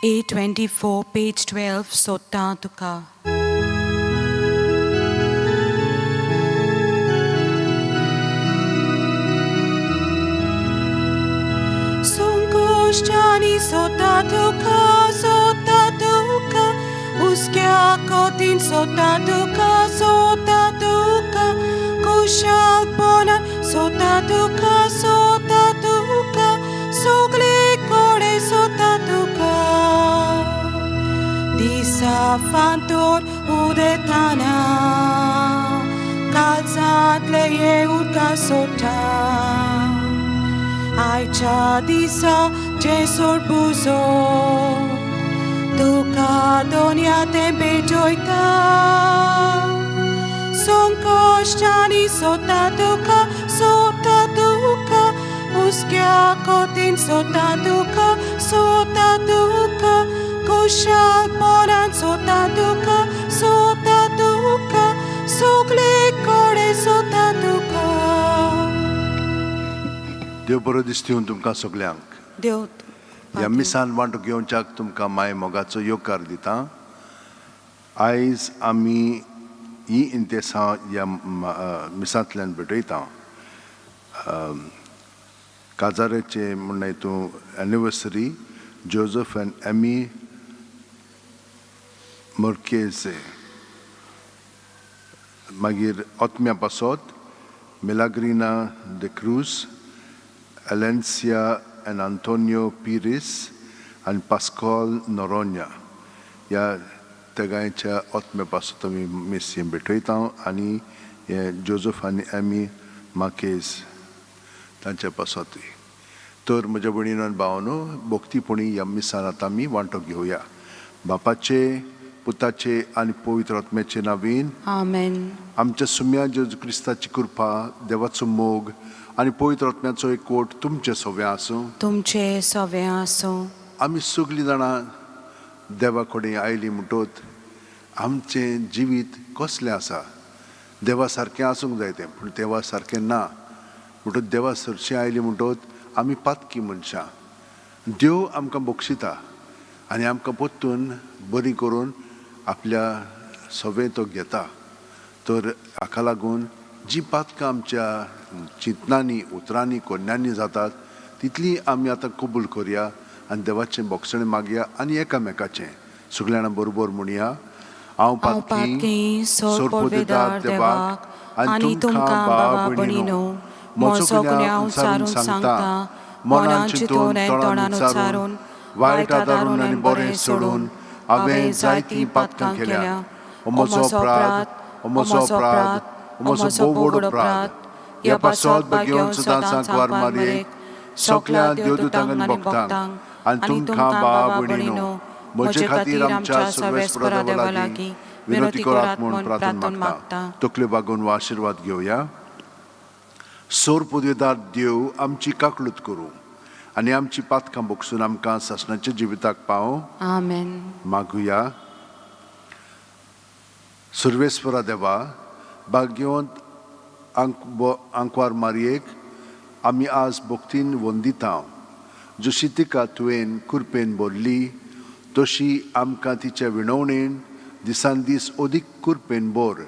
A24, page 12, सोदता तुका. संकोश्टांनी सोदता तुका, सोदता तुका, हुस्क्या कोतीन सोदता तुका, सोदता तुका, खुशालपणान सोदता तुका, सोदता तुका, सगळे कडेन सोदता तुका. दिसा फांतोर उदेताना काळजांतले हे उदका सोडटा. आयच्या दिसा जेसोर बुजो तुका दोनया तें भेटयता. संकोश्टांनी सोदता तुका, सोदता तुका, हुस्क्या कोतीन सोदता तुका, सोदता तुका, खुशालपणान सोदता तुका, सोदता तुका, सगळे कडेन सोदता तुका. देव बरो दीस दिवन तुमकां सगल्यांक. देव ह्या मिसान वांटो घेवच्याक तुमकां माय मोगाचो येवकार दिता. आयज आमी ही इंतेसां ह्या मिसांतल्यान भेटयता. काजाराचे म्हणणें तूं एनिवर्सरी जोजफ आनी एमी मोर्केजे, मागीर ओत्म्या पासत मिलाग्रिना de Cruz, Alencia and Antonio Pires आनी पास्कॉल नोरोन्या, ह्या तेगांयच्या ओत्म्या पासत आमी मीस हें भेटयता आनी हे जोजफ आनी एमी माकेज तांच्या पासतूय. तर म्हज्या भयणीनो आनी भावानो, भक्तीपणी ह्या मिसान आतां आमी वांटो घेवया. बापाचे, पुताचे आनी पवित्र आत्म्याचे नावीन. आमेन. आमच्या सुम्या जेजू क्रिस्ताची कृपा, देवाचो मोग आनी पवित्र आत्म्याचो एकवट तुमचे सव्या आसूं. तुमचे सवे आसूं. आमी सगळीं जाणां देवा कडेन आयलीं म्हणटत आमचें जिवीत कसलें आसा? देवा सारकें आसूंक जाय तें, पूण देवा सारकें ना. म्हणटत देवा सरशीं आयलीं म्हणटत आमी पातकी मनशां. देव आमकां बक्षिता आनी आमकां परतून बरी करून आपल्या सवें तो घेता. तर हाका लागून जीं पातकां आमच्या चिंतनांनी, उतरांनी, कोन्यांनी जातात तितली आमी आतां कबूल करया आनी देवाचें बोगसणें मागया आनी एकामेकाचें. सगळ्या जाणां बरोबर म्हणया: हांव हांव पातकी पातकी सोरपोदेदार देवाक आनी तुमकां बाबा भयणीनो म्हजो गुन्यांव उचारून सांगता. मनान चिंतून आनी तोंडान उच्चारून, वायट आदारून आनी बरें सोडून हांवें जायतीं पातकां केल्या. हो म्हजो अपराध, हो म्हजो अपराध, हो म्हजो भोव व्हड अपराध. ह्या पासत भाग्यवंत सदांच सांकवार मारयेक, सगल्या देवदूतांक आनी भक्तांक आनी तुमकां बाबा भयणीनो म्हजे खातीर आमच्या सर्वेस्परा देवा लागीं विनवती करात म्हूण प्रार्थना मागता. तकल्यो बागोवन हो आशिर्वाद घेवया. सोर पुदवेदार देव आमची काकळूत करूं आनी आमची पातकां बोगसून आमकां सासणाच्या जिविताक पावों. आमेन. मागुया. सुर्वेस्वरा देवा, भाग्यवंत आंकवार मारयेक आमी आज भक्तीन वंदिता. जशी तिका तुवें कुरपेन भरली तशी आमकां तिच्या विणवणेन दिसान दीस अदीक कुरपेन भर.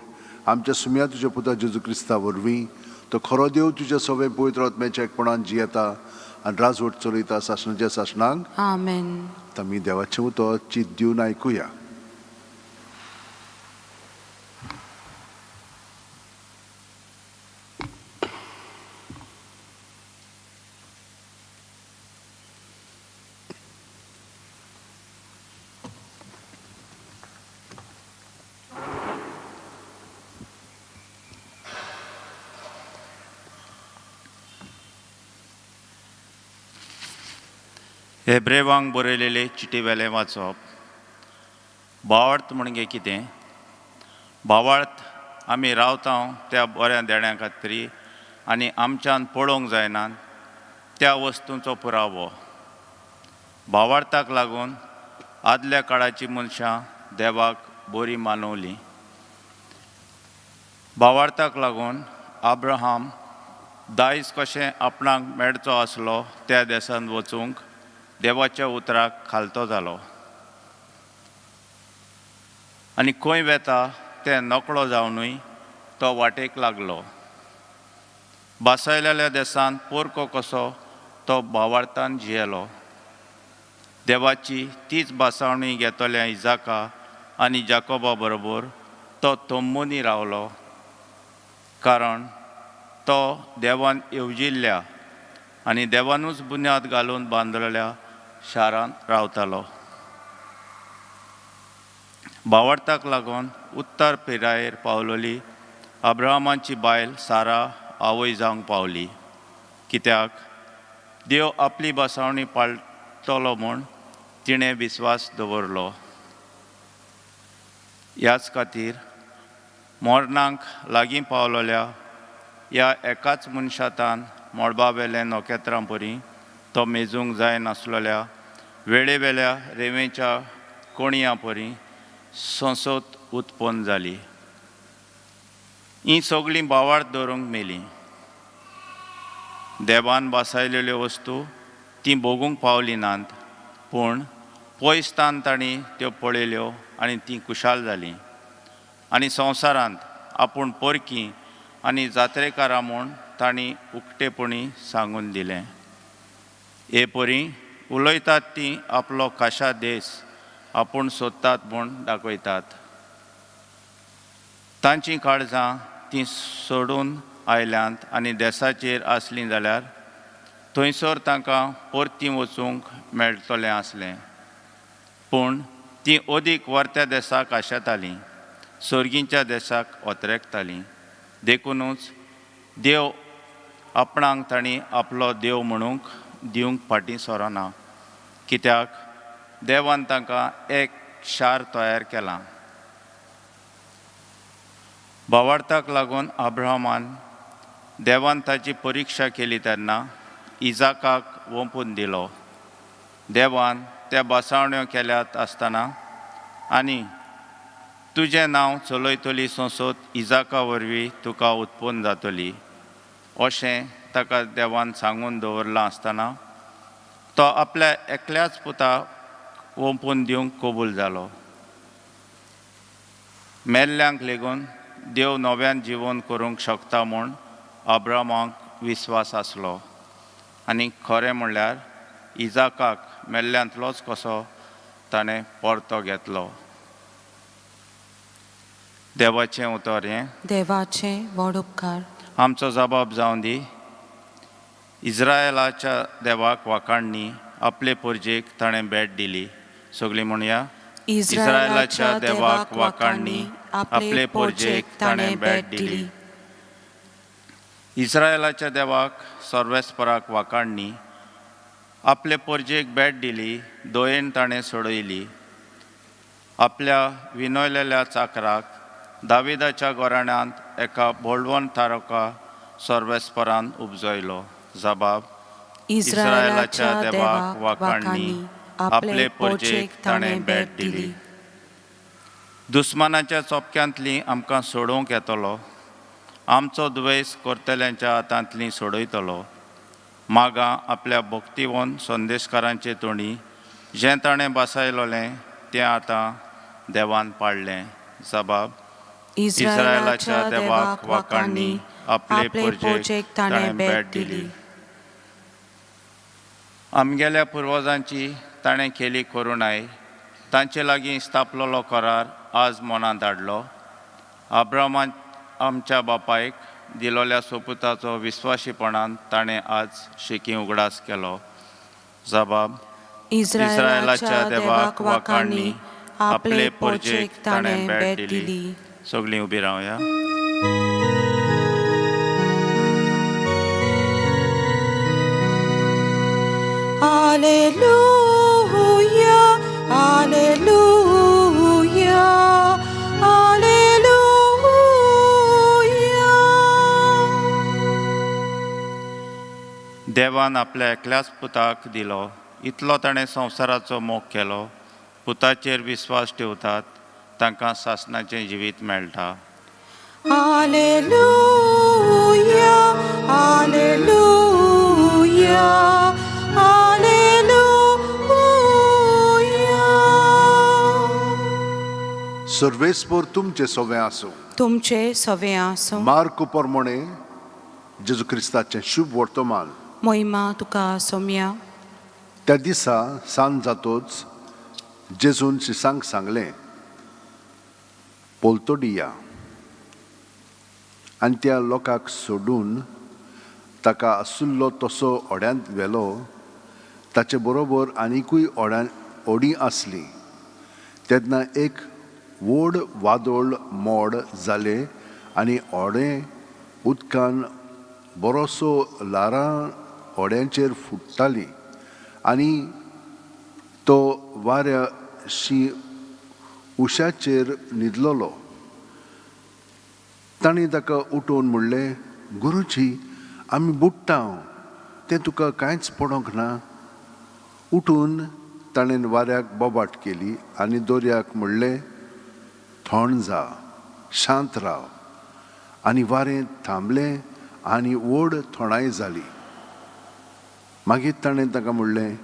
आमच्या सुम्या तुज्या पुता जेजू क्रिस्ता वरवीं. तो खरो देव, तुज्या सगळें पवित्र आत्म्याच्या एकपणान जियेता आनी राजवट चलयता सासणाच्या सासणाक. आमेन. आमी देवाचें उतर चीत दिवन आयकुया. हेब्रेवांक बरयलेले चिटी वेलें वाचप. भावार्थ म्हणजे कितें? भावार्थ आमी रावता त्या बऱ्या देण्या खातीर आनी आमच्यान पळोवंक जायना त्या वस्तूंचो पुरावो. भावार्थाक लागून आदल्या काळाची मनशां देवाक बरी मानवली. भावार्थाक लागून आब्राहाम दायज कशें आपणाक मेळचो आसलो त्या देशांत वचूंक देवाच्या उतराक खालतो जालो. आनी खंय वेता तें नकळो जावनूय तो वाटेक लागलो. बासयलेल्या देसान पोरको कसो तो भावार्थान जियेलो. देवाची तीच बासावणी घेतल्या इजाका आनी जाकोबा बरोबर तो तंबूंनी रावलो, कारण तो देवान येवजिल्ल्या आनी देवानूच बुन्याद घालून बांदलेल्या शारांत रावतालो. भावार्थाक लागून उत्तर पिरायेर पावलोली अब्राहमाची बायल सारा आवय जावंक पावली, कित्याक देव आपली बसावणी पाळटलो म्हूण तिणें विस्वास दवरलो. ह्याच खातीर मरणाक लागीं पावलोल्या ह्या एकाच मनशातान मळबावेल्या नखेत्रां परी तो मेजूंक जायनासलेल्या वेळेवेल्या रेंवेच्या कोणयां परी संसद उत्पन्न जाली. ही सगळीं भावार्थ दवरूंक मेलीं. देवान बासायलेल्यो वस्तू तीं भोगूंक पावलीं नात, पूण पयसतान तांणी त्यो पळयल्यो आनी तीं खुशाल जालीं आनी संवसारांत आपूण पोरकी आनी जात्रेकारां म्हूण तांणी उक्तेपणी सांगून दिलें. हे परी उलयतात ती आपलो खाशा देश आपूण सोदतात म्हूण दाखयतात. तांचीं काळजां तीं सोडून आयल्यांत आनी देसाचेर आसलीं जाल्यार थंयसर तांकां परतीं वचूंक मेळटलें आसलें, पूण तीं अदीक वर्त्या देसाक आशेतालीं, सर्गींच्या देसाक ओतरेकतालीं. देखुनूच देव आपणाक तांणी आपलो देव म्हणूंक दिवंक फाटीं सरना, कित्याक देवान तांकां एक शार तयार केलां. भावार्थाक लागून अब्राहमान देवान ताची परिक्षा केली तेन्ना इजाकाक वोंपून दिलो. देवान त्या बसावण्यो केल्यात आसतना आनी तुजें नांव चलयतली संसद इजाका वरवीं तुका उत्पन्न जातली अशें ताका देवान सांगून दवरलां आसतना तो आपल्या एकल्याच पुताक वोंपून दिवंक कबूल जालो. मेल्ल्यांक लेगून देव नव्यान जिवन करूंक शकता म्हूण अब्रामाक विस्वास आसलो आनी खरें म्हणल्यार इजाकाक मेल्ल्यांतलोच कसो ताणें परतो घेतलो. देवाचें उतर हें. देवाचे व्हड उपकार. आमचो जबाब जावं दी. इस्रायलाच्या देवाक वाखाणणी, आपले पोरजेक ताणें भेट दिली. सगळीं म्हणया, इस्रायलाच्या देवाक वाखाणणी, आपले पोरजेक ताणें भेट दिली. इस्रायलाच्या देवाक सर्वेस्पराक वाखाणणी, आपले पोरजेक भेट दिली, दोयेन ताणें सोडयली. आपल्या विनयलेल्या चाकराक दाविदाच्या घराण्यांत एका बोळवण तारका सर्वेस्परान उपजयलो. जबाब, इस्रायलाच्या देवाक वाखाणणी, आपले पोरजेक ताणें भेट दिली. दुस्मानाच्या चोपक्यांतली आमकां सोडोवंक येतलो, आमचो द्वेस करतल्यांच्या हातांतली सोडयतलो. मागां आपल्या भक्तिवन संदेशकारांचे तोंडी जें ताणें बसायलोलें तें आतां देवान पाडलें. जबाब, इस्रायलाच्या देवाक वाखाणणी, आपले पोरजेक ताणें भेट दिली. आमगेल्या पुर्वजांची ताणें केली करुणाय, तांचे लागीं स्थापलोलो करार आज मनांत हाडलो. अब्रामान आमच्या बापायक दिलोल्या सोपुताचो विस्वाशीपणान ताणें आज शेकी उगडास केलो. जबाब, इस्रायलाच्या देवाक वाखाणणी, आपले पोरजेक ताणें भेट दिली. सगळीं उबी रावया. Alleluia, Alleluia, Alleluia. देवान आपल्या एकल्याच पुताक दिलो, इतलो ताणें संवसाराचो मोग केलो. पुताचेर विस्वास ठेवतात तांकां सासणाचें जिवीत मेळटा. Alleluia, Alleluia, Alleluia. सर्वेस्पोर तुमचे सोवे आसूं. तुमचे सवे आसूं. मार्क प्रमाणे जेजू क्रिस्ताचें शुभ वर्तमान. मोहिमा तुका सोम्या. त्या दिसा सांज जातोच जेजून शिसांक सांगलें, पोलतोडी या. आनी त्या लोकांक सोडून ताका आशिल्लो तसो ओड्यांत व्हेलो. ताचे बरोबर आनिकूय ओड्यां ओडी आसली. तेन्ना एक व्हड वादळ मोड जालें आनी ओडें उदकान बरोसो ल्हारां ओड्यांचेर फुट्टालीं आनी तो वाऱ्याशी उशाचेर न्हिदलेलो. तांणी ताका उठोवन म्हणलें, गुरुजी, आमी बुडटा, तें तुका कांयच पडोंक ना? उठून ताणें वाऱ्याक बोबाट केली आनी दर्याक म्हणलें, थंड जा, शांत राव. आनी वारें थांबलें आनी व्हड थोंडाय जाली. मागीर ताणें ताका म्हणलें,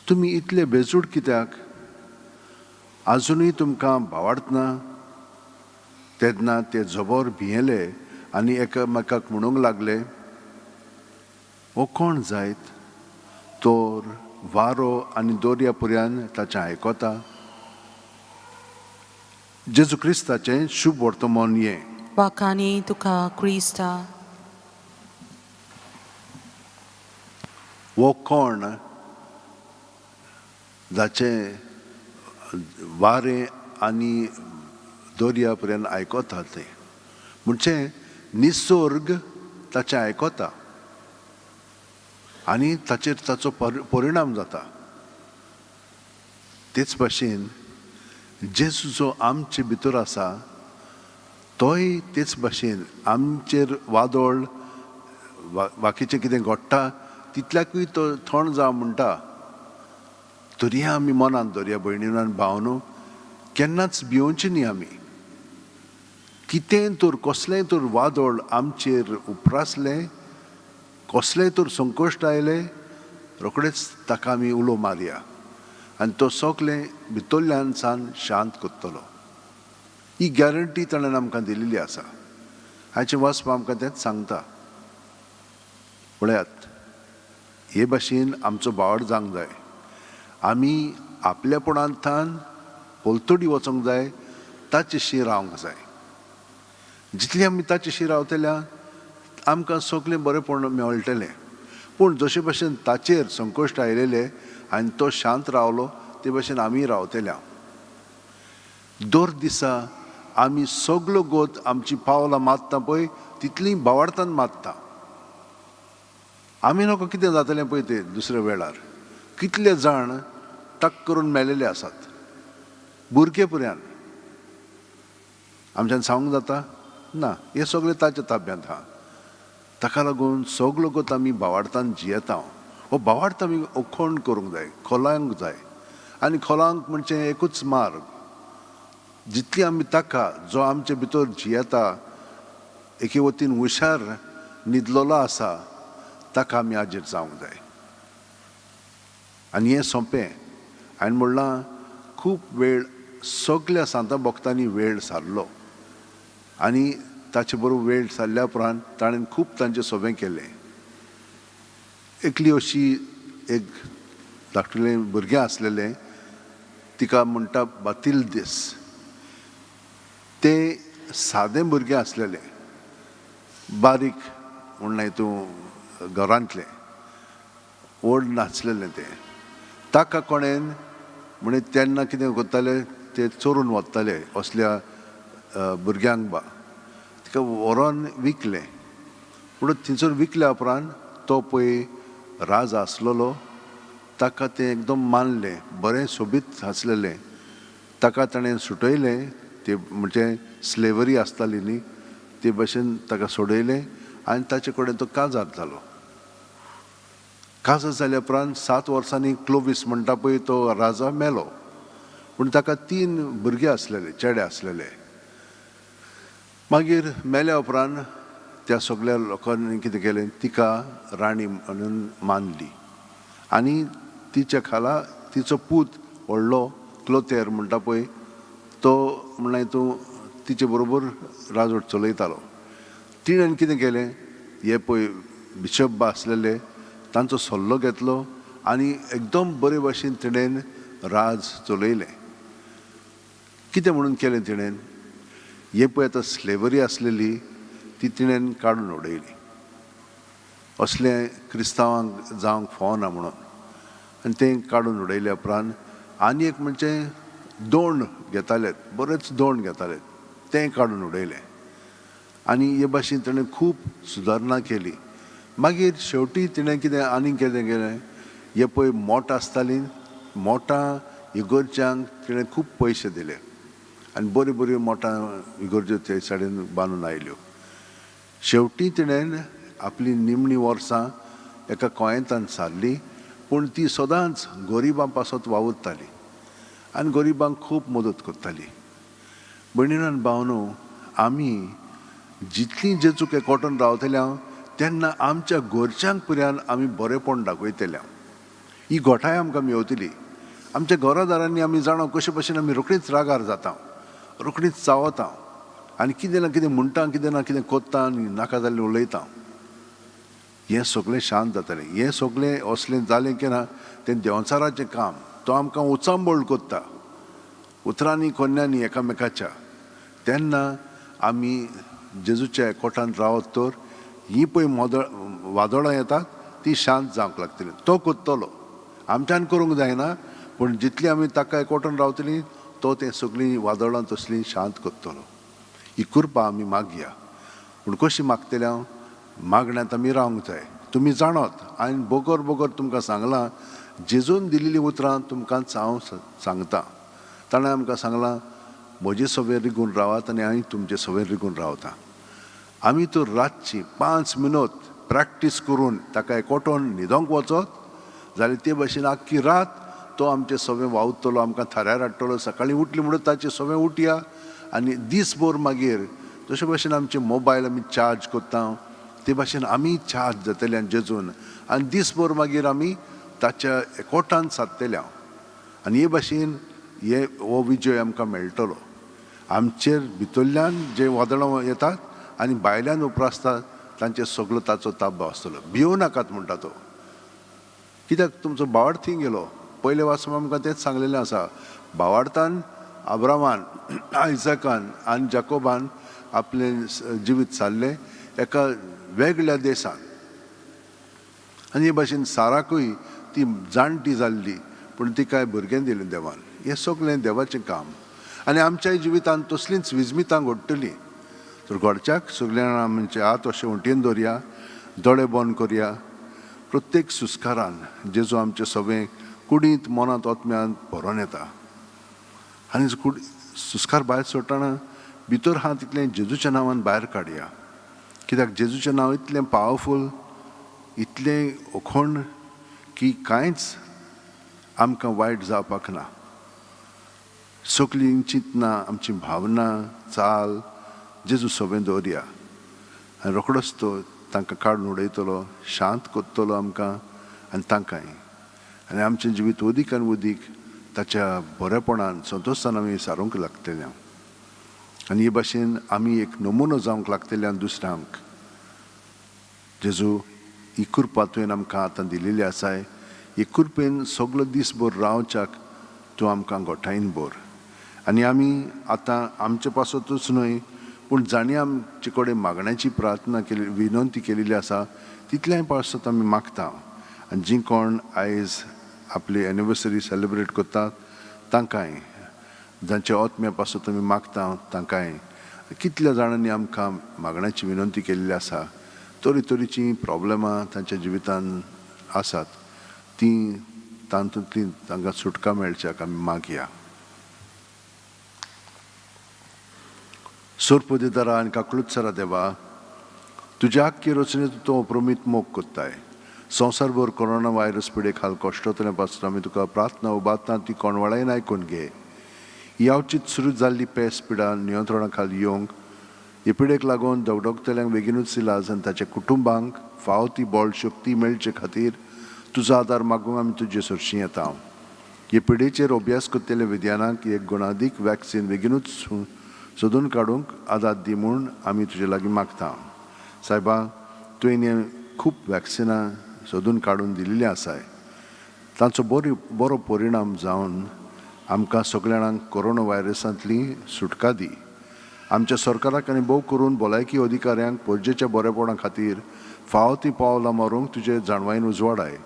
तुमी इतले बेजूड कित्याक? आजुनूय तुमकां भावार्त ना? तेन्ना ते जबर भियेले आनी एकामेकाक म्हणूंक लागले, हो कोण जायत तर वारो आनी दर्या पुर्यान ताचें आयकता? जेजू क्रिस्ताचें शुभ वर्तमान हें. वाखाणी तुका क्रिस्ता. हो कोण जाचें वारें आनी दर्या पर्यंत आयकता तें? म्हणजे निसर्ग ताचें आयकता आनी ताचेर ताचो परिणाम जाता. तेच भाशेन जेजू जो आमचे भितर आसा, तोय तेच भाशेन आमचेर वादळ, बाकीचें कितें घडटा, तितल्याकूय तो थंड जावं म्हणटा. तरी आमी मनांत दवरया, भयणीन आनी भावनो, केन्नाच भिवची न्ही आमी. कितेंय तर, कसलेंय तर वादळ आमचेर उप्रासलें, कसलेंय तर संकश्ट आयलें, रोखडेच ताका आमी उलो मारया आनी तो सगलें भितरल्यान सान शांत करतलो. ही गॅरंटी ताणें आमकां दिलेली आसा. हाचें वाचप आमकां तेंच सांगता. पळयात, हे भाशेन आमचो भावार्त जावंक जाय. आमी आपल्यापणांतल्यान पलतडी वचोंक जाय, ताचेशी रावंक जाय. जितली आमी ताचेशी रावतल्या, आमकां सगळें बरेंपण मेळटलें. पूण जशे भाशेन ताचेर संकश्ट आयलेले आनी तो शांत रावलो, ते भाशेन आमी रावतल्या. दर दिसा आमी सगलो गोत आमची पावलां मारता पळय, तितलीं भावार्थान मारता आमी. नको कितें जातलें पळय तें दुसऱ्या वेळार. कितले जाण टक करून मेलेले आसात, भुरगे पुऱ्यान. आमच्यान सांगूंक जाता ना. हें सगळें ताच्या ताब्यांत आहा. ताका लागून सगलो गोत आमी भावार्थान जियेता. हो भावार्थ आमी उखोण करूंक जाय, खोलांक जाय. आनी खोलांक म्हणजे एकूच मार्ग, जितली आमी ताका जो आमचे भितर जियेता, एके वतीन हुशार न्हिदलेलो आसा, ताका आमी हाजीर जावंक जाय. आनी हें सोंपें. हांवें म्हणलां, खूब वेळ सगल्या सांता भक्तांनी वेळ सारलो आनी ताचे बरोबर वेळ सारल्या उपरांत ताणें खूब तांचें सोबें केलें. एकली अशी एक धाकटुलें भुरगें आसलेलें, तिका म्हणटा बातील दीस. तें सादें भुरगें आसलेलें, बारीक म्हणलें तूं, घरांतलें व्हड नाचलेलें तें. ताका कोणेन म्हणजे तेन्ना कितें करताले, ते चोरून वताले असल्या भुरग्यांक बा. तिका व्हरोन विकलें. पूण थंयसर विकल्या उपरांत तो पळय राजा आसलेलो, ताका तें एकदम मानलें. बरें सोबीत आसलेलें. ताका ताणें सुटयलें. ते म्हणजे स्लेवरी आसताली न्ही, ते भशेन ताका सोडयलें आनी ताचे कडेन तो काजार जालो. काजार जाल्या उपरांत 7 वर्सांनी क्लोवीस म्हणटा पळय तो राजा मेलो. पूण ताका तीन भुरगे आसलेले, चेडे आसलेले. मागीर मेल्या उपरांत त्या सगल्या लोकांनी कितें केलें, तिका राणी म्हणून मानली आनी तिच्या खाला तिचो पूत व्हडलो क्लोतेर म्हणटा पळय. तो म्हणल्यार तूं तिचे बरोबर राजवट चलयतालो. तिणें कितें केलें, हे पळय बिशप आसलेले तांचो सल्लो घेतलो आनी एकदम बरे भाशेन तिणें राज चलयलें. कितें म्हणून केलें तिणें, हे पळय आतां स्लेवरी आसलेली ती तिणें काडून उडयली, असलें क्रिस्तांवांक जावंक फावना म्हणून. आनी तें काडून उडयल्या उपरांत आनी एक म्हणजे दोण घेताले, बरेच दोण घेताले, तें काडून उडयलें. आनी हे भाशेन तिणें खूब सुदारणा केली. मागीर शेवटी तिणें कितें आनीक कितें केलें, हे पळय मोटां आसतालीं, मोटां इगोर्च्यांक तिणें खूब पयशे दिले आनी बऱ्यो बऱ्यो मोटां इगोर्ज्यो ते सायडीन बांदून आयल्यो. शेवटी तिणें आपली निमणी वर्सां एका कोयेंतान सारली, पूण ती सदांच गरिबां पासत वावुरताली आनी गरिबांक खूब मदत करताली. भयणीन आनी भावनो, आमी जितलीं जेजूक एकवटून रावतले हांव तेन्ना आमच्या घरच्यांक पर्यान आमी बरेंपण दाखयतले. ही घोटाय आमकां मेवतली. आमच्या घरादारांनी आमी जाणा कशे भशेन आमी रोखडीच रागार जाता, रोखडीच चावता आनी कितें ना कितें म्हणटा, कितें ना कितें कोत्ता आनी नाका जाल्लें उलयता. हें सगळें शांत जातलें. हें सगळें असलें जालें की ना तें देंवचाराचें काम. तो आमकां उचांबळ कोत्ता उतरांनी कोन्यांनी एकामेकाच्या. तेन्ना आमी जेजूच्या एकवटान रावत तर हीं पळय मोदळ वादळां येतात ती शांत जावंक लागतली. तो कोत्तलो, आमच्यान करूंक जायना, पूण जितली आमी ताका एकवटून रावतली तो तें सगळीं वादळां तसलीं शांत करतलो. ही कृपा आमी मागया. पूण कशी मागतले हांव, मागण्यांत आमी रावंक जाय. तुमी जाणत हांवें बोगर बोगर तुमकां सांगलां, जेजून दिल्लीं उतरां तुमकांच हांव सांगता. ताणें आमकां सांगलां, म्हजे सवेर रिगून रावात आनी हांव तुमचे सवेर रिगून रावता. आमी तर रातची 5 मिनट प्रॅक्टीस करून ताका एकवटोन न्हिदोंक वचत जाल्यार ते भाशेन आख्खी रात तो आमचे सवें वावुरतलो, आमकां थाऱ्यार हाडटलो. सकाळीं उठली म्हणून ताचे सवें उठया आनी दीसभर मागीर जशे भाशेन आमचे मोबायल आमी चार्ज करता ते भाशेन आमी चार्ज जातले आनी जेजून आनी दीसभर मागीर आमी ताच्या एकवटान सादतले. आनी हे भाशेन हे हो विजय आमकां मेळटलो. आमचेर भितरल्यान जे वादळां येतात आनी भायल्यान उप्रासतात तांचे सगलो ताचो ताब्बो आसतलो. भिवू नाकात म्हणटा तो, कित्याक तुमचो भावार्थ थंय गेलो. पयले वाचून आमकां तेंच सांगलेलें आसा, भावार्थान आब्रामान आयजकान आनी जाकोबान आपलें जिवीत सारलें एका वेगळ्या देशान. आनी हे भाशेन साराकूय ती जाणटी जाल्ली, पूण तिकाय भुरगें दिलें देवान. हें सगळें देवाचें काम. आनी आमच्याय जिवितांत तसलींच विजमितां घडटलीं. तर घडच्याक सगळ्या जाणां आमचे हात अशे वंटयेन दवरया, दोळे बंद करया. प्रत्येक सुस्कारान जेजू आमचे सगळें कुडींत मनांत आत्म्यांत भरोन येता. आनी कुड सुस्कार भायर सोडटना भितर आहा तितलें जेजूच्या नांवान भायर काडया, कित्याक जेजूचें नांव इतलें पावरफूल, इतलें ओखण की कांयच आमकां वायट जावपाक ना. सगळीं चिंतना, आमची भावना, चाल जेजू सगळें दवरया आनी रोखडोच तो तांकां काडून उडयतलो, शांत करतलो आमकां आनी तांकांय. आनी आमचें जिवीत उदीक आनी उदीक ताच्या बरेपणान संतोशान आमी सारूंक लागतले. आनी हे भाशेन आमी एक नमुनो जावंक लागतले आनी दुसऱ्यांक. जेजू, ही कृपा तुवें आमकां आतां दिलेली आसाय, ही कृपेन सगलो दीसभर रावच्याक तूं आमकां गोठायन भर. आनी आमी आतां आमचे पासतूच न्हय, पूण जांणी आमचे कडेन मागण्याची प्रार्थना केली, विनंती केलेली आसा तितल्याय पासत आमी मागता. आनी जीं कोण आयज आपली एनिवर्सरी सेलिब्रेट करतात तांकांय, जांच्या आत्म्या पासत आमी मागता तांकांय, कितल्या जाणांनी आमकां मागण्याची विनंती केल्ली आसा, तरी तरेचीं प्रॉब्लेमां तांच्या जिवितान आसात, तीं तातूंतली तांकां सुटका मेळच्याक आमी मागया. सोरपोदेदारा आनी काकळूतसरा देवा, तुज्या आख्खे रचनेत तूं अप्रमीत मोग कोत्ताय. संवसारभर कोरोना व्हायरस पिडे खाल कश्टतले पासून आमी तुका प्रार्थना उबारता ती कोणवाळायन आयकून घे. ही अवचीत सुरू जाल्ली पेस पिडा नियंत्रणा खाल येवंक, हे पिडेक लागून दगदगतल्यांक बेगीनूच इलाज आनी ताच्या कुटुंबांक फाव ती बळ शक्ती मेळचे खातीर तुजो आदार मागूंक आमी तुजे सरशीं येता. हे पिडेचेर अभ्यास करतल्या विद्यानाक एक गुणादीक वॅक्सिन बेगिनूच सोदून काडूंक आदार दी म्हूण आमी तुजे लागीं मागता. सायबा, तुवें हें खूब वॅक्सिनां सोदून काडून दिल्लीं आसाय. तांचो बरो परिणाम जावन आमकां सगल्या जाणांक कोरोना व्हायरसांतली सुटका दी. आमच्या सरकाराक आनी भोव करून भलायकी अधिकाऱ्यांक परजेच्या बरेपणा खातीर फावो ती पावलां मारूंक तुजे जाणवायेन उजवाडाय.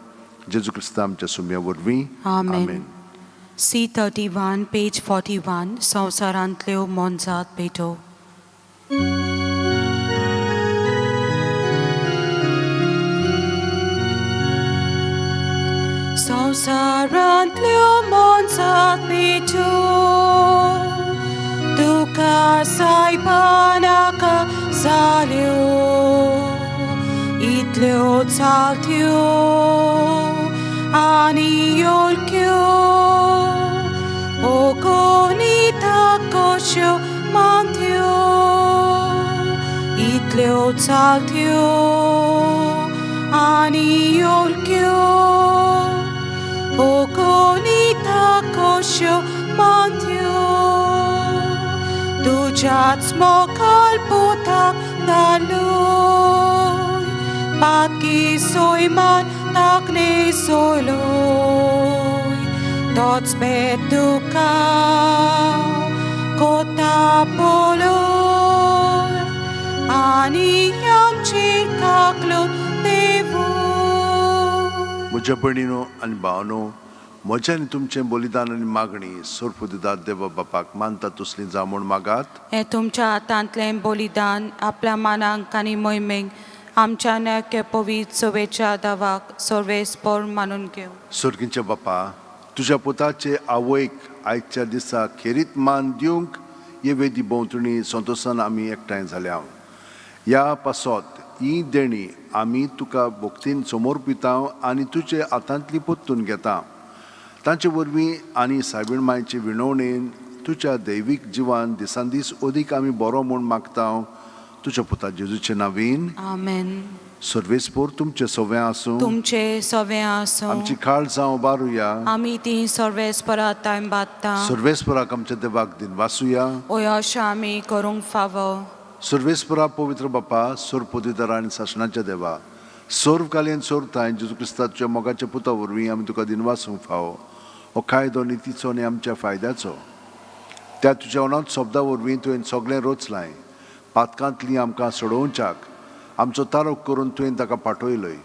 जेजू क्रिस्ता आमच्या सुम्या वरवीं. आमेन. C31 page 41 संवसारांतल्यो मोनजात पेटो. संवसारांतल्यो मोनजात पेटो, तुका सायबा नाका जाल्यो, इतल्यो चालत्यो आनी योलक्यो, ओगोनिता कश्यो मानत्यो, इतल्यो चालत्यो आनी योलक्यो, ओगोनिता कश्यो मानत्यो, तुज्याच मोखाल पुताक धाडलोय, पातकी सोयमान ताकने सोयलोय, तोच बेत तुका कोता पोलोय, आनी आमचेर काकलो देवूय. म्हज्या भयणीनो आनी भावनो, म्हजें आनी तुमचें बलिदान आनी मागणी सोरपुदिदार देवा बापाक मानता तसली जावं म्हूण मागात. हें तुमच्या हातांतलें बलिदान आपल्या मानांक आनी मोहिमेक आमच्या न्याय पवित्र सवेच्या दावाक सर्वेस्पर मानून घेवं. सर्गीच्या बापा, तुज्या पुताचे आवयक आयच्या दिसा खेरीत मान दिवंक हे वेदी भोंवतणी संतोशान आमी एकठांय जाल्या. ह्या पासत ही देणी आमी तुका भक्तीन समर्पिता आनी तुजे हातांतली परतून घेता. तांचे वरवीं आनी सायबीण मायचे विनवणेन तुज्या दैवीक जिवान दिसान दीस अदीक आमी बरो म्हूण मागता, तुज्या पुता जेजूचे नावीन. आमेन. सर्वेस्पोर तुमचे सवें आसूं. तुमचे सवें आसूं. आमची काळ जावं बारुया. आमी ती सर्वेस्परा टायम बादता. सर्वेस्पराक आमच्या देवाक दिनवासुया. ओय अशें आमी करूंक फावो. सर्वेस्परा पवित्र बापा, सोर आनी सासणाच्या देवा, सर्वकालीन सोरताय जेजू क्रिस्ताच्या मोगाच्या पुता वरवीं आमी तुका दिनवासूंक फावो. हो कायदो नितीचो आनी आमच्या फायद्याचो. त्या तुज्या अनाथ शब्दा वरवीं तुवें सगळें रचलाय. पातकांतली आमकां सोडोवच्याक आमचो तारोक करून तुवें ताका पाठयलोय.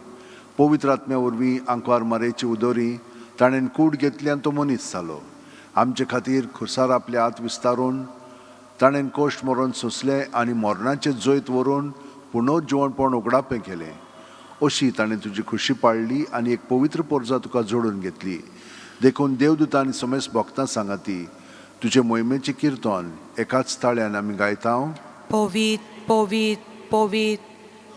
पवित्र आत्म्या वरवीं आंकवार मारेची उदोरी ताणें कूड घेतली आनी तो मनीस जालो. आमचे खातीर खुर्सार आपले हात विस्तारून ताणें कोश्ट मरोन सोंसलें आनी मरणाचें जैत व्हरून पुनर्जिवणपण उगडापें केलें. अशी ताणें तुजी खुशी पाळ्ळी आनी एक पवित्र पोरजा तुका जोडून घेतली. देखून देवदूत आनी समेस्त भक्तां सांगाती तुजे मोहिमेचें किर्तन एकाच ताळ्यान आमी गायता. पवित्र पवित्र पवित्र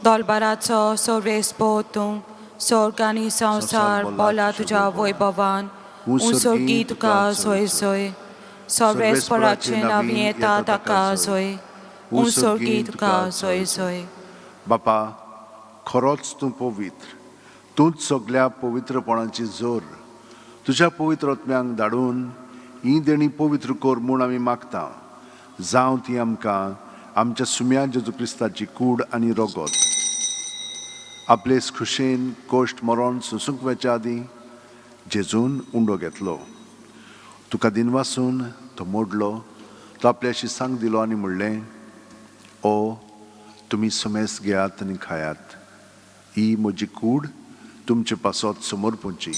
दोलबाराचो सर्वेस्पोर तूं, स्वर्ग आनी संवसार बोला तुज्या वैभवान. उंसर्गी तुका सोय सोय, सर्वेस्पराचे नांव येता ताका सोय, उंसर्गी तुका सोय सोय. बापा, खरोच तूं पवित्र, तूंच सगल्या पवित्रपणाची जोर. तुज्या पवित्र आत्म्यांक धाडून ही देणी पवित्र कर म्हूण आमी मागता. जावं ती आमकां आमच्या सुम्या जेजू क्रिस्ताची कूड आनी रगत. आपले खुशेन कोश्ट मरोन सोंसूंक वचच्या आदीं जेजून उंडो घेतलो, तुका दिनवासून तो मोडलो, तो आपल्याशी सांग दिलो आनी म्हणलें, ओ तुमी समेस घेयात आनी खायात, ही म्हजी कूड तुमचे पासत समर्पूची.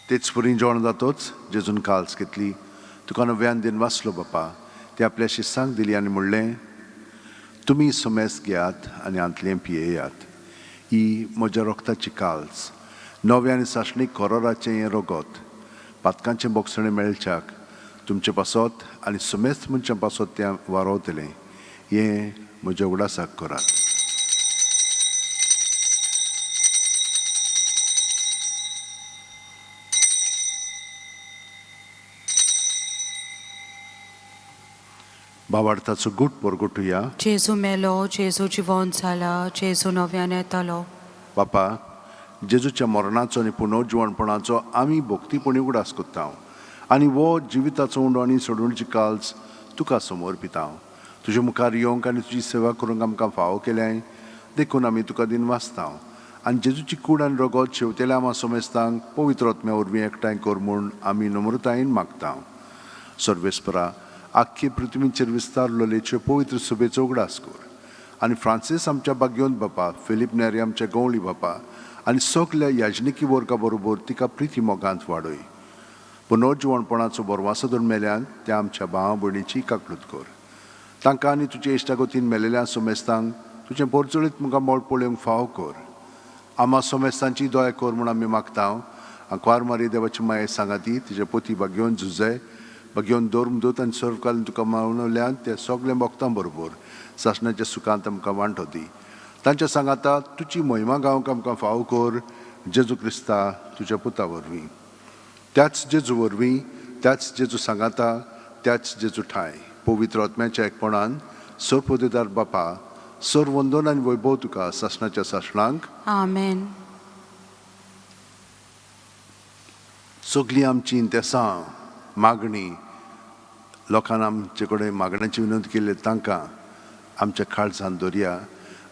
तेच परी जेवण जातोच जेजून काल्स घेतली, तुका नव्यान दिन वाचलो बापा, ते आपल्याशी सांग दिली आनी म्हणलें, तुमी समेस घेयात आनी हांतलें पियेयात, ही म्हज्या रोगताची काल्स, नव्या आनी सासणीक कोरोराचें हें रगत, पातकांचें बोगसणें मेळच्याक तुमचे पासत आनी समेस्त मनशां पासत तें वारोवतलें, हें म्हज्या उगडासाक करात. बाबार्थाचो गूट परगटुया. जेजू मेलो, जेजू जिवोन जाला, जेजू नव्यान येतलो. बापा, जेजूच्या मरणाचो आनी पुनर्जिवणपणाचो आमी भक्तीपणी उगडास करता आनी हो जिविताचो उंडो आनी सोडवणीची काल्स तुका समर्पिता. तुजे मुखार येवंक आनी तुजी सेवा करूंक आमकां फावो केल्याय देखून आमी तुका दिनवासता आनी जेजूची कूड आनी रगत शेवतेल्या आमा सोमेस्तांक पवित्र आत्म्या वरवीं एकठांय कर म्हूण आमी नम्रतायेन मागता. सर्वेस्परा, आख्खे पृथ्वीचेर विस्तारलेलेच्यो पवित्र सभेचो उगडास कर आनी फ्रांसीस आमच्या बागयोन बापा, फिलीप नेरी आमच्या गवळी बापा आनी सगल्या याजनिकी वर्गा बरोबर तिका प्रिती मोगांत वाडय. पुनर्जिवणपणाचो बरवासो धरून मेल्यान त्या आमच्या भावा भयणीची काकळूत कर. तांकां आनी तुजे इश्टागतीन मेलेल्या सोमेस्तांक तुजें पोरचोळीत मुखार मोड पळोवंक फावो कर. आमा सोमेस्तांची दया कर म्हूण आमी मागता. आंकवार मारी देवाची माये सांगाती तिजे पोती बागयोन झुजय, बागयोन धर्मदूत आनी सर्वकालीन तुका मानवल्यान ते सगळे भक्तां बरोबर सासणाच्या सुखांत आमकां वांटो दी. तांच्या सांगाता तुजी महिमा गावंक आमकां फावो कर, जेजू क्रिस्ता तुज्या पुता वरवीं. त्याच जेजू वरवीं, त्याच जेजू सांगाता, त्याच जेजू ठाय पवित्र आत्म्याच्या एकपणान सरपोदेदार बापा, सर वंदन आनी वैभव तुका सासणाच्या सासणांक. आमेन. सगळीं आमची इंतेसां मागणी, लोकांना आमचे कडेन मागण्याची विनंती केल्ली तांकां आमच्या काळजान दवरया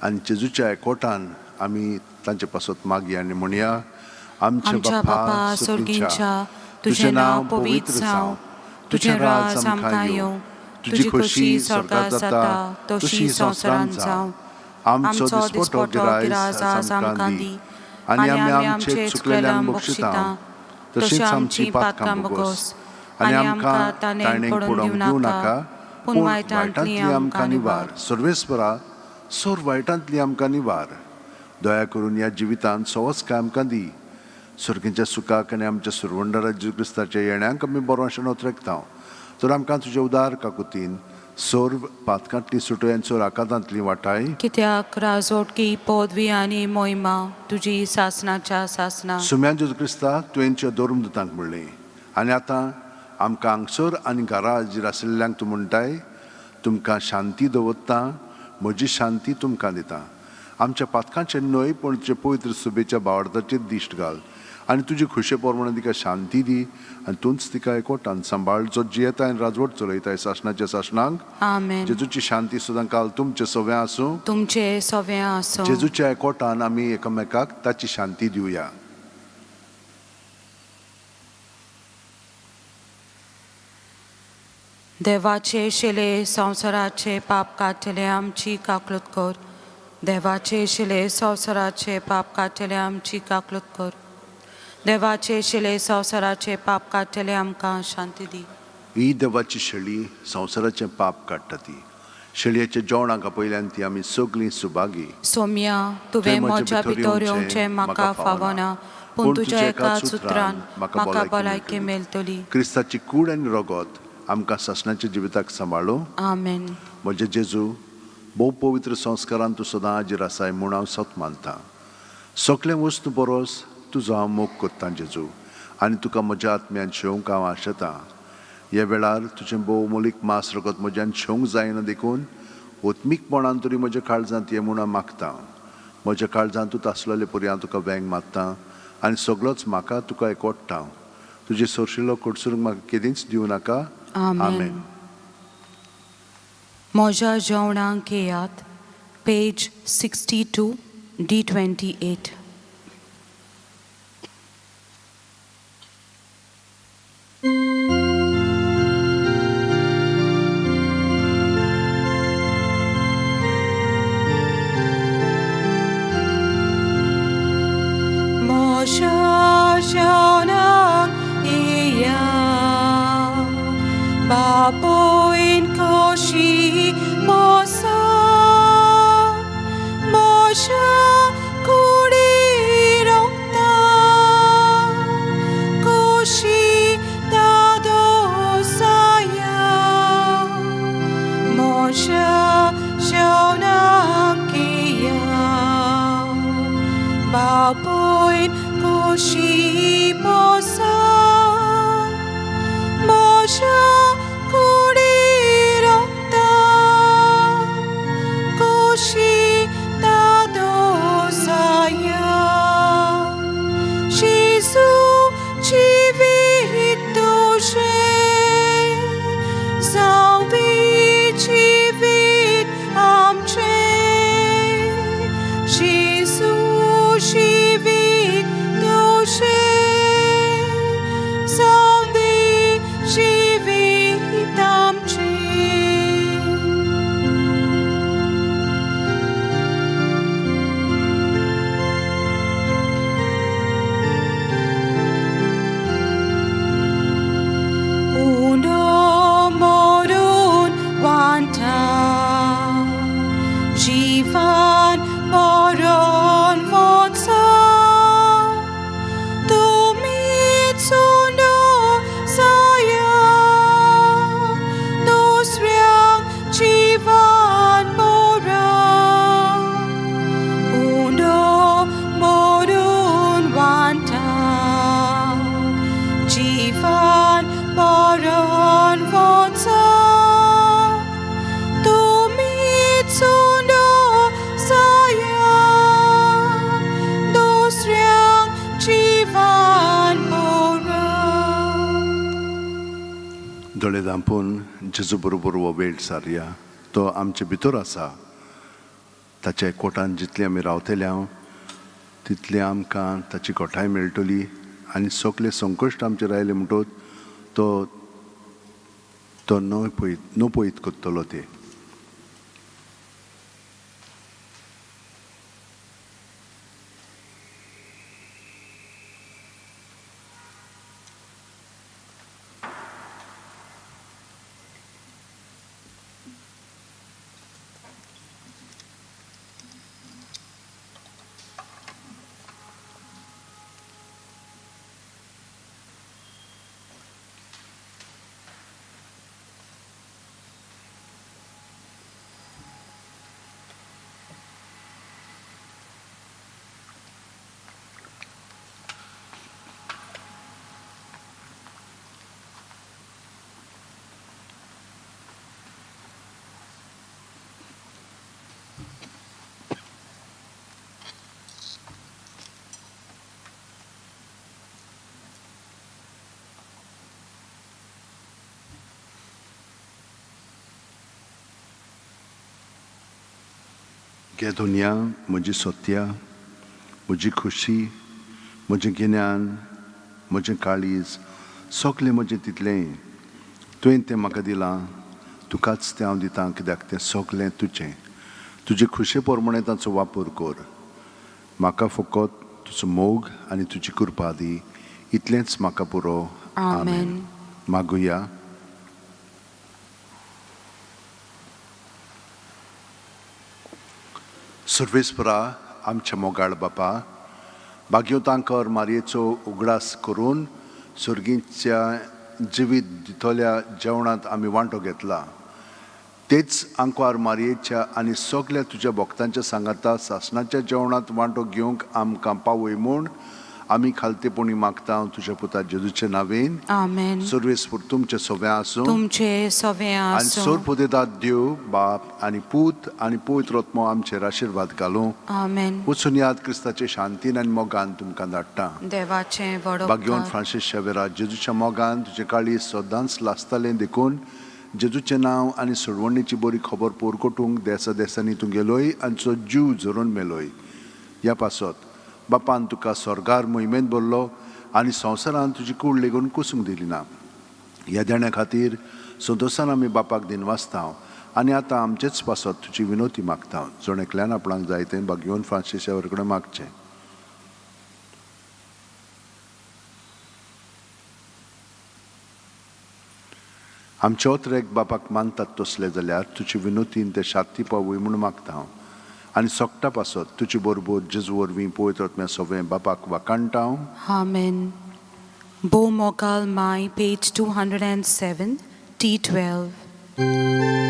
आनी जेजूच्या एकवटान आमी तांचे पासत मागया आनी म्हणया. आमच्या बापा सोर्गींच्या, तुजें नांव पवित्र जावं, तुजें राज आमकां येवं, तुजी खोशी स्वर्गात जाता तशी संवसारांत जावं. आमचो दिसपटो गिरायस आज आमकां दी आनी आमी आमचे चुकलेल्यांक बक्षिता तशींच आमची पातकां भोगोस आनी आमकां ताणें पडोवंक दिवं नाका, पूण वायटांतली आमकां निवार. सर्वेस्परा, सोर वायटांतली आमकां निवार. दया करून ह्या जिवितांत सवस काय आमकां दी. सर्गीच्या सुखाक आनी आमच्या सुरवंडरा जेजू क्रिस्ताच्या येण्याक आमी बरो अशें नोत्रेकता. तर आमकां तुजे उदार काकुतीन सर्व पातकांतली सुटय आनी सोर आकांतांतली वाटाय. कित्याक राजोटकी, पदवी आनी मोहिमा तुजी सासनाच्या सासना. सुम्यान जेजू क्रिस्ता, तुवेंच्या धर्मदूतांक म्हणलें आनी आतां आमकां हांगसर आनी घरा हाजीर आशिल्ल्यांक तूं म्हणटाय, तुमकां शांती दवरता, म्हजी शांती तुमकां दिता. आमच्या पातकांचेर न्हय पूण तुजे पवित्र सुबेच्या बावडताचेर दिश्ट घाल आनी तुजी खुशे प्रमाणे तिका शांती दी आनी तूंच तिका एकवटान सांबाळ, जो जियेता आनी राजवट चलयताय सासणाच्या सासणांक. आमेन. जेजूची शांती सुद्दां काल तुमचे सव्या आसूं. तुमचे सवे आसूं. जेजूच्या एकवटान आमी एकामेकाक ताची शांती दिवया. देवाचे शिले संवसाराचे पाप काडटले, आमची काकलूत कर. देवाचे शिले संवसाराचे पाप काडटले, आमची काकलूत कर. देवाचे शिले संवसाराचे पाप काडटले, आमकां शांती दी. ही देवाची शेळी संवसाराचें पाप काडटा. ती शेळयेच्या जेवणाक आपयल्यान ती आमी सगळीं सुभागी. सोम्या, तुवें म्हज्या भितर येवचें म्हाका फावना, पूण तुज्या एका सुत्रान म्हाका भलायकी मेळटली. क्रिस्ताची कूड आनी रगत आमकां सासणाच्या जिविताक सांबाळू. आमेन. म्हजे जेजू, भोव पवित्र संस्कारान तूं सदां हाजीर आसाय म्हूण हांव सत मानता. सगळें वस्तू बरोस तुजो हांव मोग करतां जेजू आनी तुका म्हज्या आत्म्यान शेवंक हांव आशेतां. ह्या वेळार तुजें भोव मोलीक मास रगत म्हज्यान शेवंक जायना देखून ओत्मीकपणान तरी म्हज्या काळजांत ये म्हूण हांव मागतां. म्हज्या काळजांत तूं आसलेले परी हांव तुका वेंग मारता आनी सगळोच म्हाका तुका एकवटता. तुजे सोरशिल्लो कडसरूंक म्हाका केदींच दिवं नाका. आमेन. म्हज्या जेवणाक येयात. पेज 62, डी 28. म्हज्या जेवणाक येयात, बापूयन खोशी मोसा, म्हज्या कुडीन. तुजें जावं दी जिवीत आमचें जेजू जिवीत तुजें जावं दी जिवीत आमचें. Uno morun wanta Jivan moron votsa Tumitsuno saya Dusryang jivan moron Uno morun wanta Jivan moron votsa Tumitsuno saya Dusryang jivan moron. दोळे धांपून जेजू बरोबर हो वेळ सारया. तो आमचे भितर आसा. ताच्या कोटान जितले आमी रावतले हांव तितलें आमकां ताची कोठाय मेळटली आनी सगळे संकश्ट आमचेर आयले म्हणटोच तो तो न्हय पयत न्हू पयत करतलो ते. गे दुनिया म्हजी सत्या, म्हजी खुशी, म्हजें गिन्यान, म्हजें काळीज, सगलें म्हजें तितलेंय तुवें तें म्हाका दिलां. तुकाच तें हांव दितां कित्याक तें सगलें तुजें. तुजे खुशे प्रमाणें ताचो वापर कर. म्हाका फकत तुजो मोग आनी तुजी कृपा दी, इतलेंच म्हाका पुरो. आमेन. मागुया. सर्वेस्परा आमच्या मोगाळ बापा, भाग्योतांकर मारयेचो उगडास करून सर्गीच्या जिवीत दितल्या जेवणांत आमी वांटो घेतला. तेच आंकवार मारयेच्या आनी सगल्या तुज्या भक्तांच्या सांगाता सासणाच्या जेवणांत वांटो घेवंक आमकां पावय म्हूण आमी खालतेपणी मागता तुज्या पुता जेजूचे नावेन. आमेन. सर्वेस्पर तुमचे सगळें आसूं. तुमचे सवे आनी आसूं. सोरपुदेदात देव बाप आनी पूत आनी पवित्र आत्मो आमचेर आशिर्वाद घालूं. आमेन. वचून याद क्रिस्ताचे शांतीन आनी मोगान तुमकां धाडटा. देवाचें व्हड भाग्यवंत उपकार. फ्रांसीस शेवेरा, जेजूच्या मोगान तुजें काळीज सदांच लासतालें देखून जेजूचें नांव आनी सोडवणीची बरी खबर पोरकोटूंक देसा देसांनी तूं गेलोय आनी तुजो जीव झरोवन मेलोय. ह्या पासत बापान तुका स्वर्गार मोहिमेंत भरलो आनी संवसारान तुजी कूड लेगून कुसूंक दिली ना. ह्या देण्या खातीर संतोशान आमी बापाक दिनवासता आनी आतां आमचेच पासत तुजी विनोती मागता. जण एकल्यान आपणाक जाय तें भाग्यवंत फ्रांसीस शेवर कडेन मागचें. आमचे ओतरेक बापाक मानतात तसले जाल्यार तुजी विनोतीन ते शांती पावय म्हूण मागता हांव आनी सोकटा पासत तुजे बरोबर जेजू वरवीं पवित्र आत्म्या सगळें बापाक वाखाणटा हांव. आमेन. बो मोगाल my, page 207, T 12.